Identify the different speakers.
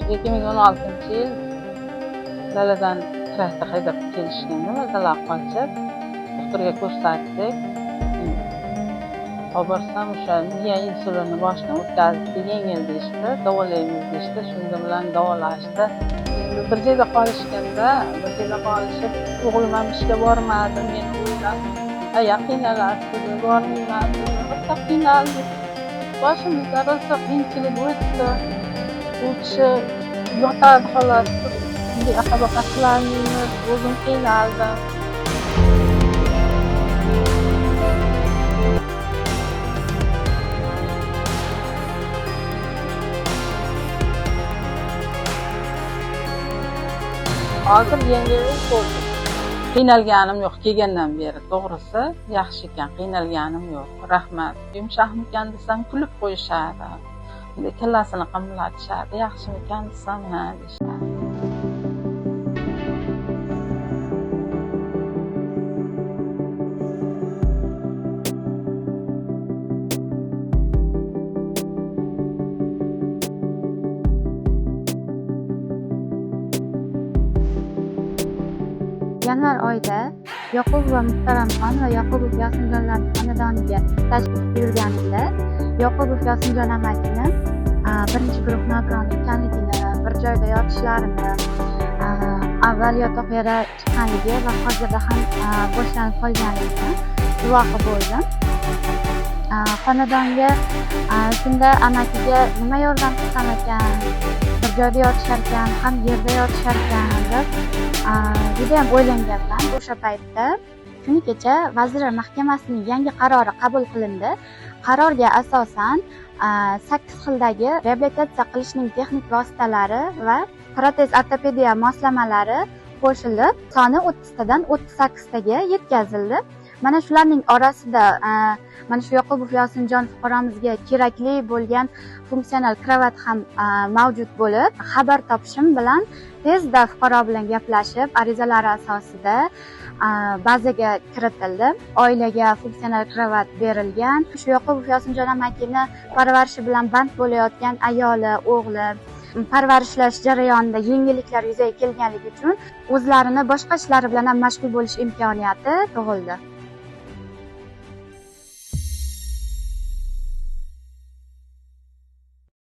Speaker 1: 2016-yil daladan traktor haydab kelishganda dalaga qochib doktorga ko'rsatdik. Olib borsam o'sha miya insulinni boshidan o'tkazdik, yengil deyishdi, davolaymiz deyishdi. Shunga bilan davolashdi. Endi bir joyda qolishganda, bir joyda qolishib, o'g'lim ham ishga bormadi, meni o'ylab, aya qiynalasiz, bormayman, rosa qiynaldik. Boshimizda rosa qiyinchilik o'tdi. U kishi yotadi xolos, bunday aqa-baqa qilolmaymiz, o'zim qiynaldim. Hozir yengillik bo'ldi. Qiynalganim yo'q kelgandan beri, to'g'risi yaxshi ekan, qiynalganim yo'q. Rahmat. Yumshoqmikan desam kulib qo'yishadi. Bunday kallasini qimlatishadi. Yaxshimikan desam ha deyishadi.
Speaker 2: Yanvar oyida Yoqubova Muhtaramxon va Yoqubov Yosinjonlarning xonadoniga tashrif buyurganimda Yoqubov Yosinjon amakini birinchi guruh nogironi ekanligini, bir joyda yotishlarini, avval yotoq yara chiqqanligi va hozirda ham boshlanib qolganligini guvohi bo'ldim. Xonadonga shunda amakiga nima yordam qilsam ekan, bir joyda yotishar ekan, ham yerda yotishar ekan deb judayam o'ylanganman. O'sha paytda kuni kecha Vazirlar Mahkamasining yangi qarori qabul qilindi. Qarorga asosan 8 xildagi reabilitatsiya qilishning texnik vositalari va protez ortopediya moslamalari qo'shilib, soni 30 tadan 38 taga yetkazildi. Mana shularning orasida mana shu Yoqubov Yosinjon fuqaromizga kerakli bo'lgan funksional kravat ham mavjud bo'lib, xabar topishim bilan tezda fuqaro bilan gaplashib, arizalari asosida bazaga kiritildi. Oilaga funksional kravat berilgan. Shu Yoqubov Yosinjon amakini parvarishi bilan band bo'layotgan ayoli, o'g'li parvarishlash jarayonida yengilliklar yuzaga kelganligi uchun o'zlarini boshqa ishlari bilan ham mashg'ul bo'lish imkoniyati tug'ildi.